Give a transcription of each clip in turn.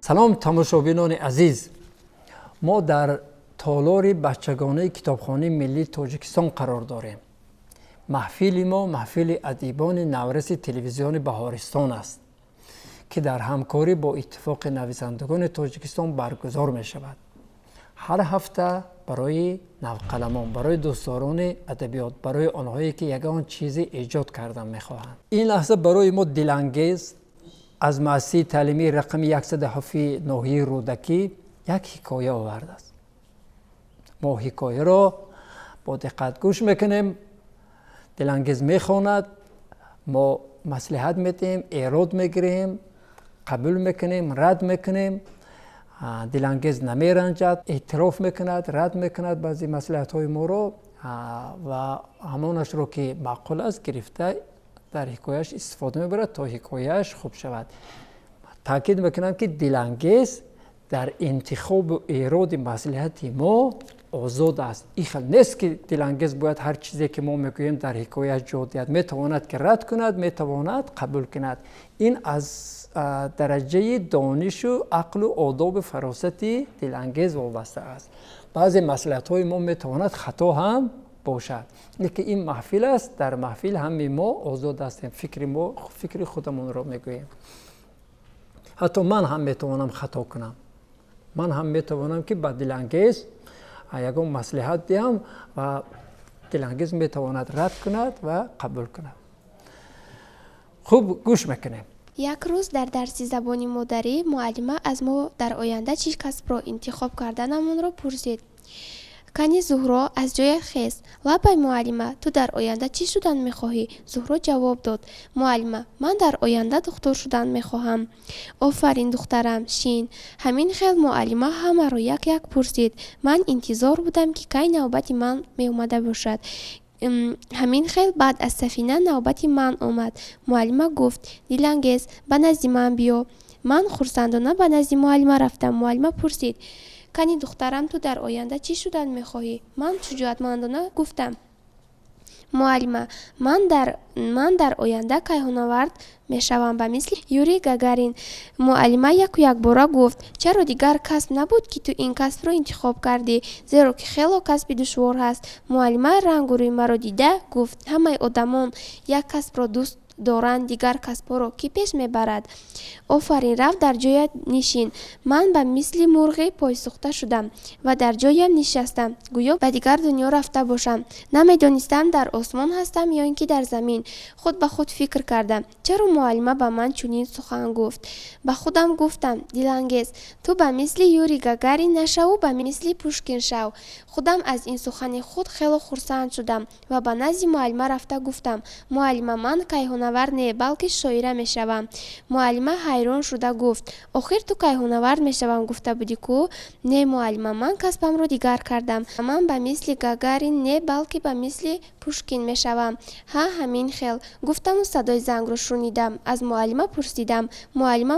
Салом, тамошобинони азиз. Мо дар толори бачагонаи Китобхонаи миллии Тоҷикистон қарор дорем. Маҳфили мо маҳфили адибони навраси телевизиони Баҳористон аст, ки дар ҳамкорӣ бо Иттифоқи нависандагони Тоҷикистон баргузор мешавад. Ҳар ҳафта барои навқаламон, барои дӯстдорони адабиёт, барои онҳое ки ягон чизе эҷод кардан мехоҳанд. Ин лаҳза барои мо Дилангез аз муассисаи таълимии рақами 107 ноҳияи Рӯдакӣ як ҳикоя овардааст. Мо ҳикояро бо диққат гӯш мекунем, Дилангез мехонад, мо маслиҳат медиҳем, эрод мегирем, қабул мекунем, рад мекунем. Дилангез намеранҷад, эътироф мекунад, рад мекунад баъзе маслиҳатҳои моро ва ҳамонашро ки маъқул аст гирифта дар ҳикояш истифода мебарад, то ҳикояш хуб шавад. Таъкид мекунам, ки Дилангез дар интихобу эроди маслиҳати мо озод аст. Ин хел нест, ки Дилангез бояд ҳар чизе ки мо мегӯем дар ҳикояш ҷо диҳад. Метавонад ки рад кунад, метавонад қабул кунад. Ин аз дараҷаи донишу ақлу одобу фаросати Дилангез вобаста аст. Баъзе маслиҳатҳои мо метавонад хато ҳам бошад, лекин ин маҳфил аст, дар маҳфил ҳами мо озод ҳастем, фикри мо фикри худамонро мегӯем. Ҳатто ман ҳам метавонам хато кунам, ман ҳам метавонам ки ба Дилангез ягон маслиҳат диҳам ва Дилангез метавонад рад кунад ва қабул кунад. Хуб, гӯш мекунем. Як рӯз дар дарси забони модарӣ муаллима аз мо дар оянда чӣ касбро интихоб карданамонро пурсид. Кани, Зуҳро аз ҷоя хест. Лаббай, муаллима. Ту дар оянда чӣ шудан мехоҳӣ? Зуҳро ҷавоб дод. Муаллима, ман дар оянда духтур шудан мехоҳам. Офарин, духтарам, шин. Ҳамин хел муаллима ҳамаро як як пурсид. Ман интизор будам, ки кай навбати ман меомада бошад. Ҳамин хел баъд аз Сафина навбати ман омад. Муаллима гуфт: Дилангез, ба назди ман биё. Ман хурсандона ба назди муаллима рафтам. Муаллима пурсид: Кани, духтарам, ту дар оянда чӣ шудан мехоҳӣ? Ман шуҷоатмандона гуфтам: Муаллима, ман дар оянда кайҳонавард мешавам, ба мисли Юрий Гагарин. Муаллима яку якбора гуфт: Чаро дигар касб набуд, ки ту ин касбро интихоб кардӣ? Зеро ки хело касби душвор ҳаст. Муаллима рангу рӯи маро дида гуфт: Ҳамаи одамон як касбро дӯст доранд, дигар касбҳоро кӣ пеш мебарад? Офарин, рав, дар ҷоят нишин. Ман ба мисли мурғи пойсӯхта шудам ва дар ҷоям нишастам, гӯё ба дигар дунё рафта бошам. Намедонистам, дар осмон ҳастам ё ин ки дар замин. Худ ба худ фикр кардам: чаро муаллима ба ман чунин сухан гуфт? Ба худам гуфтам: Дилангез, ту ба мисли Юрий Гагарин нашаву ба мисли Пушкин шав. Худам аз ин сухани худ хело хурсанд шудам ва ба назди муаллима рафта гуфтам: Муаллима, ман кайҳонавард не, балки шоира мешавам. Муаллима ҳайрон шуда гуфт: Охир ту кайҳонавард мешавам гуфта будӣ ку? Не, муаллима, ман касбамро дигар кардам. Ман ба мисли Гагарин не, балки ба мисли Пушкин мешавам. Ҳа, ҳамин хел гуфтаму садои зангро шунидам. Аз муаллима пурсидам: Муаллима,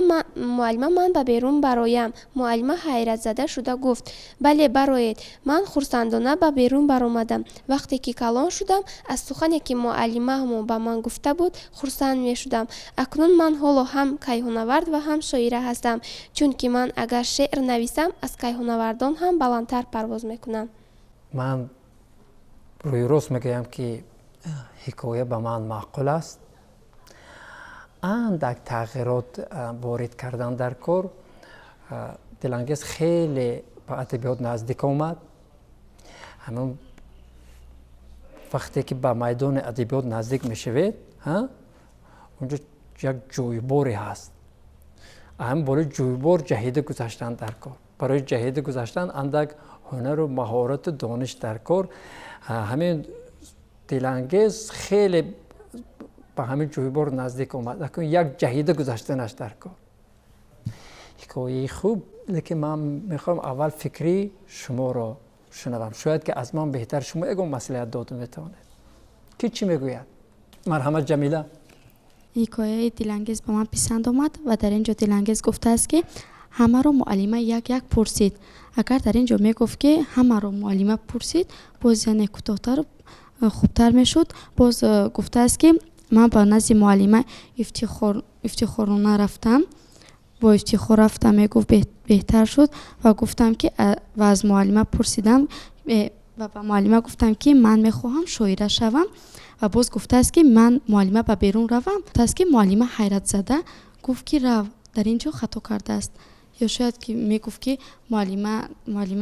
ман ба берун бароям? Муаллима ҳайратзада шуда гуфт: Бале, бароед. Ман хурсандона ба берун баромадам. Вақте ки калон шудам, аз сухане ки муаллимаамон ба ман гуфта буд, хурсанд мешудам. Акнун ман ҳоло ҳам кайҳонавард ва ҳам шоира ҳастам, чунки ман агар шеър нависам, аз кайҳонавардон ҳам баландтар парвоз мекунам. Ман рӯи рост мегӯям, ки ҳикоя ба ман маъқул аст. Андак тағйирот ворид кардан дар кор. Дилангез хеле ба адабиёт наздик омад. Ҳамон вақте ки ба майдони адабиёт наздик мешавед, унҷо як ҷӯйборе ҳаст. Ҳамин болои ҷӯйбор ҷаҳида гузаштан дар кор. Барои ҷаҳида гузаштан андак ҳунару маҳорату дониш дар кор. Ҳамин Дилангез хеле ба ҳамин ҷӯйбор наздик омад, акун як ҷаҳида гузаштанаш дар кор. Ҳикояи хуб, лекин ман мехоҳам аввал фикри шуморо шунавам. Шояд ки аз ман беҳтар шумо ягон маслиҳат дода метавонед. Ки чӣ мегӯяд? Марҳамат, Ҷамила. Ҳикояи Дилангез ба ман писанд омад ва дар ин ҷо Дилангез гуфтааст, ки ҳамаро муаллима як як пурсид. Агар дар ин ҷо мегуфт, ки ҳамаро муаллима пурсид, боз яъне кӯтоҳтару хубтар мешуд. Боз гуфтааст, ки ман ба назди муаллима ифтихорона рафтам. Бо ифтихор рафтам мегуфт беҳтар шуд ва гуфтам ки ва аз муаллима пурсидам ва ба муаллима гуфтам ки ман мехоҳам шоира шавам ва боз гуфтааст ки ман муаллима ба берун равам. Гуфтааст ки муаллима ҳайратзада гуфт ки рав, дар ин ҷо хато кардааст. Ё шояд ки мегуфт ки муаллима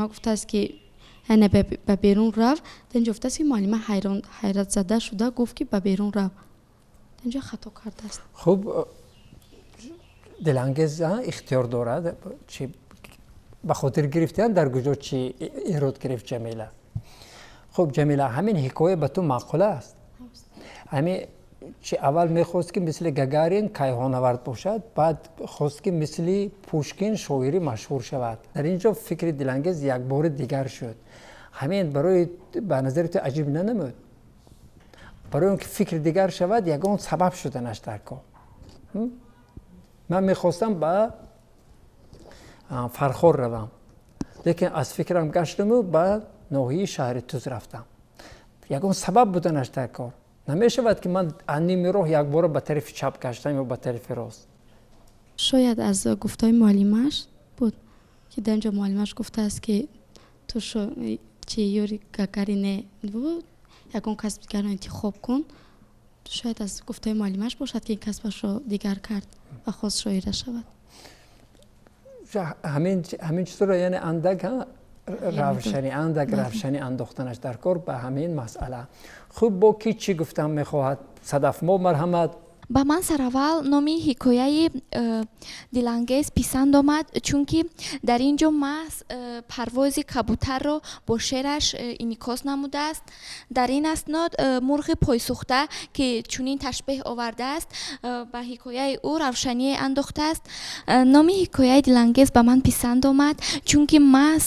гуфтааст ки яъне ба берун рав, дар ин ҷо гуфтааст ки муаллима ҳайратзада шуда гуфт ки ба берун рав, дар ин ҷо хато кардааст. Хуб, Дилангез ихтиёр дорад чи ба хотир гирифтиан дар куҷо чи эрод гирифт Ҷамила. Хуб, Ҷамила, ҳамин ҳикоя ба ту маъқула аст? Ҳамин чи аввал мехост ки мисли Гагарин кайҳонавард бошад, баъд хост ки мисли Пушкин шоири машҳур шавад. Дар ин ҷо фикри Дилангез якбори дигар шуд. Ҳамин барои ба назари ту аҷиб нанамуд? Барои он ки фикри дигар шавад, ягон сабаб шуданаш дар кор. Ман мехостам ба Фархор равам, лекин аз фикрам гаштаму ба ноҳияи шаҳри Туз рафтам. Ягон сабаб буданаш дар кор. Намешавад ки ман аз ними роҳ якбора ба тарафи чап гаштам ё ба тарафи рост. Шояд аз гуфтаҳои муаллимаш буд ки дар ин ҷо муаллимаш гуфтааст ки ту чи Юри Гагарине буд, ягон касб дигарро интихоб кун. Шояд аз гуфтаҳои муаллимаш бошад ки ин касбашро дигар кард ва хост шоира шавад. Ҳамин чизро яъне андак равшанӣ андохтанаш дар кор ба ҳамин масъала. Хуб, бо ки чӣ гуфтан мехоҳад? Садаф, мо марҳамат. Ба ман сараввал номи ҳикояи Дилангез писанд омад, чунки дар ин ҷо маҳз парвози кабутарро бо шеъраш инъикос намудааст. Дар ин аснод мурғи пойсӯхта, ки чунин ташбеҳ овардааст, ба ҳикояи ӯ равшание андохтааст. Номи ҳикояи Дилангез ба ман писанд омад, чунки маҳз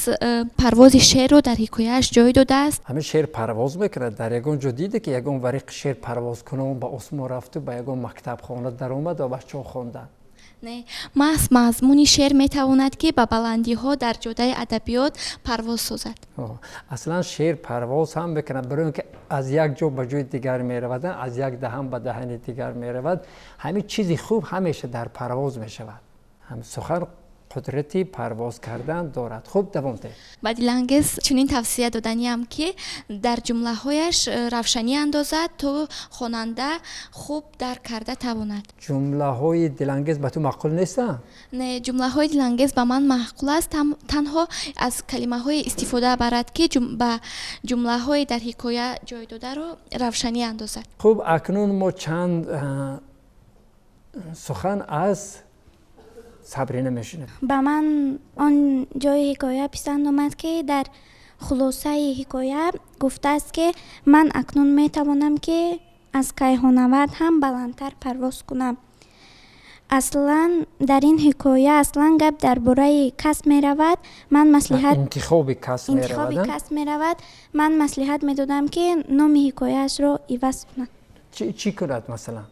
парвози шеърро дар ҳикояаш ҷой додааст. Ҳамин шеър парвоз мекунад. Дар ягон ҷо диде ки ягон вариқи шеър парвозкунон ба осмон рафту ба ягон мактабхона даромад ва бачаҳо хонданд? Не, маҳз мазмуни шеър метавонад ки ба баландиҳо дар ҷодаи адабиёт парвоз созад. Аслан шеър парвоз ҳам мекунад, барои он ки аз як ҷо ба ҷои дигар меравад, аз як даҳан ба даҳани дигар меравад. Ҳамин чизи хуб ҳамеша дар парвоз мешавад. Ҳам сухан қудрати парвоз кардан дорад. Хуб, давом диҳед. Ба Дилангез чунин тавсия доданиам ки дар ҷумлаҳояш равшанӣ андозад, то хонанда хуб дарк карда тавонад. Ҷумлаҳои Дилангез ба ту маъқул нестанд? Не, ҷумлаҳои Дилангез ба ман маъқул аст, танҳо аз калимаҳое истифода барад ки ба ҷумлаҳои дар ҳикоя ҷой додаро равшанӣ андозад. Хуб, акнун мо чанд сухан аз Сабрина мешунавем. Ба ман он ҷои ҳикоя писанд омад ки дар хулосаи ҳикоя гуфтааст ки ман акнун метавонам ки аз кайҳонавард ҳам баландтар парвоз кунам. Аслан дар ин ҳикоя аслан гап дар бораи касб меравад. Ман маслиҳат интихоби касб интихоби касб меравад. Ман маслиҳат медодам ки номи ҳикояашро иваз кунад. Чӣ кунад масалан?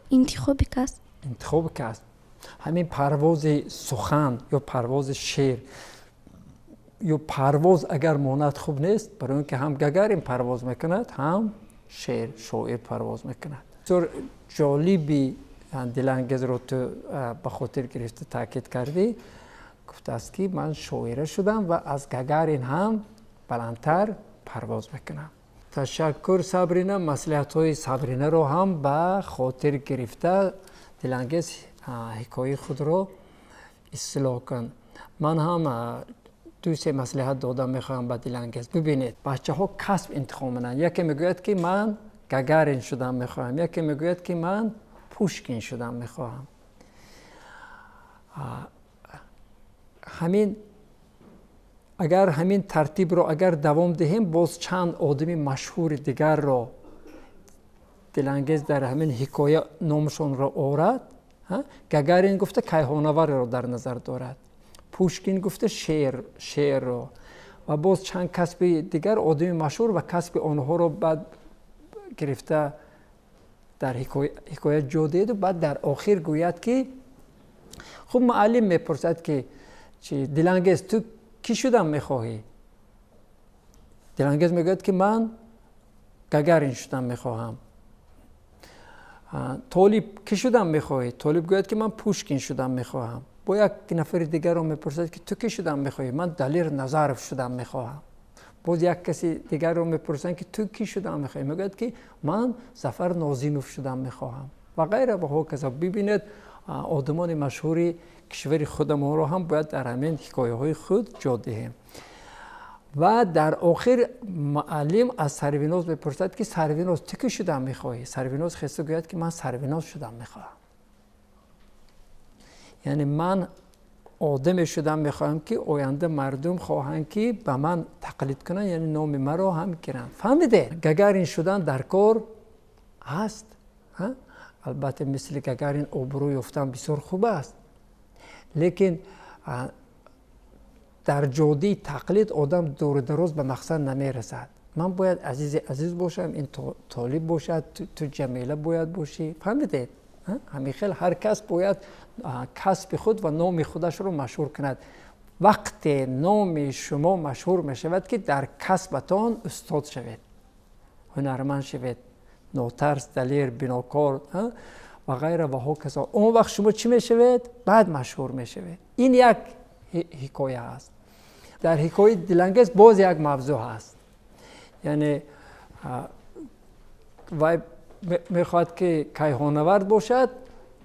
Интихоби касб. Интихоби касб. Ҳамин парвози сухан ё парвози шеър ё парвоз агар монад хуб нест, барои он ки ҳам Гагарин парвоз мекунад, ҳам шеър, шоир парвоз мекунад. Бисёр ҷолиби Дилангезро ту ба хотир гирифта таъкид кардӣ. Гуфтааст ки ман шоира шудам ва аз Гагарин ҳам баландтар парвоз мекунам. Ташаккур, Сабрина. Маслиҳатҳои Сабринаро ҳам ба хотир гирифта Дилангез ҳикояи худро ислоҳ кун. Ман ҳам ду-се маслиҳат дода мехоҳам ба Дилангез. Бибинед, бачаҳо касб интихоб менанд. Яке мегӯяд ки ман Гагарин шудан мехоҳам, яке мегӯяд ки ман Пушкин шудан мехоҳам. Ҳамин агар ҳамин тартибро агар давом диҳем, боз чанд одами машҳури дигарро Дилангез дар ҳамин ҳикоя номашонро орад. Гагарин гуфта кайҳонаварро дар назар дорад, Пушкин гуфта шеърро ва боз чанд касби дигар одами машҳур ва касби онҳоро баъд гирифта дар ҳикоя ҷо диҳеду баъд дар охир гӯяд ки хуб, муаллим мепурсад ки чи Дилангез, ту кӣ шудан мехоҳӣ? Дилангез мегӯяд ки ман Гагарин шудан мехоҳам. Толиб, кӣ шудан мехоҳӣ? Толиб гӯяд, ки ман Пушкин шудан мехоҳам. Бо як нафари дигарро мепурсад, ки ту кӣ шудан мехоҳӣ? Ман Далер Назаров шудан мехоҳам. Боз як каси дигарро мепурсанд, ки ту кӣ шудан мехоҳӣ? Мегӯяд, ки ман Зафар Нозимов шудан мехоҳам ва ғайра ва ҳоказо. Бибинед, одамони машҳури кишвари худамонро ҳам бояд дар ҳамин ҳикояҳои худ ҷо диҳем. Ва дар охир муаллим аз Сарвиноз мепурсад, ки Сарвиноз, ту кӣ шудан мехоҳӣ? Сарвиноз хеста гӯяд, ки ман Сарвиноз шудан мехоҳам. Яъне ман одаме шудан мехоҳам, ки оянда мардум хоҳанд, ки ба ман тақлид кунанд, яъне номи маро ҳам гиранд. Фаҳмиде? Гагарин шудан дар кор ҳаст. Албатта, мисли Гагарин обрӯ ёфтан бисёр хуб аст, лекин дар ҷодии тақлид одам дуру дароз ба мақсад намерасад. Ман бояд Азизи Азиз бошам, ин Толиб бошад, ту Ҷамила бояд бошӣ. Фаҳмидед? Ҳамин хел ҳар кас бояд касби худ ва номи худашро машҳур кунад. Вақте номи шумо машҳур мешавад, ки дар касбатон устод шавед, ҳунарманд шавед, нотарс, далер, бинокор ва ғайра ва ҳоказо, он вақт шумо чӣ мешавед? Баъд машҳур мешавед. Ин як ҳикоя аст. Дар ҳикояи дилангез боз як мавзӯъ ҳаст. Яъне вай мехоҳад, ки кайҳонавард бошад,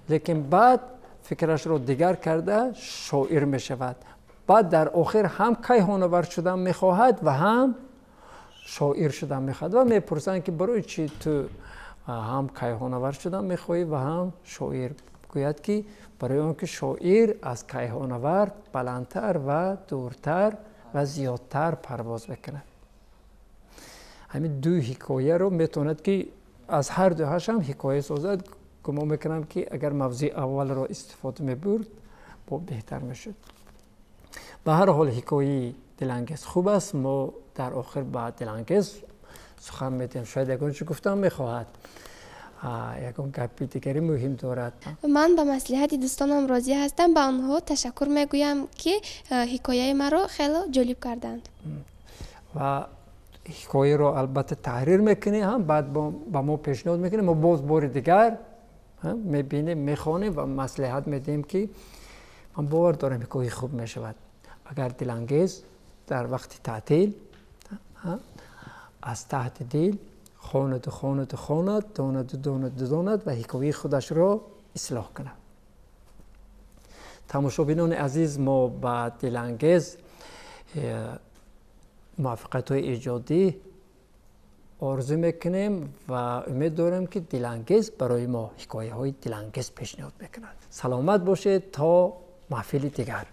лекин баъд фикрашро дигар карда шоир мешавад. Баъд дар охир ҳам кайҳонавард шудан мехоҳад ва ҳам шоир шудан мехоҳад. Ва мепурсанд, ки барои чӣ ту ҳам кайҳонавард шудан мехоҳӣ ва ҳам шоир? Гӯяд, ки барои он ки шоир аз кайҳонавард баландтар ва дуртар ва зиёдтар парвоз мекунад. Ҳамин ду ҳикояро метавонад, ки аз ҳар дуҳаш ҳам ҳикоя созад. Гумон мекунам, ки агар мавзӯи аввалро истифода мебурд, бо беҳтар мешуд. Ба ҳар ҳол, ҳикояи дилангез хуб аст. Мо дар охир ба Дилангез сухан медиҳем. Шояд ягон чӣ гуфтан мехоҳад, ягон гапи дигари муҳим дорад. Ман ба маслиҳати дӯстонам розӣ ҳастам. Ба онҳо ташаккур мегӯям, ки ҳикояи маро хело ҷолиб карданд. Ва ҳикояро албатта таҳрир мекунӣ ҳам, баъд ба мо пешниҳод мекунӣ. Мо боз бори дигар мебинем, мехонем ва маслиҳат медиҳем, ки ман бовар дорам, ҳикояи хуб мешавад, агар Дилангез дар вақти таътил аз таҳти дил хонаду хонаду хонад, донаду донаду донад ва ҳикояи худашро ислоҳ кунад. Тамошобинони азиз, мо ба Дилангез муваффақиятҳои эҷодӣ орзу мекунем ва умед дорем, ки Дилангез барои мо ҳикояҳои дилангез пешниҳод мекунад. Саломат бошед то маҳфили дигар.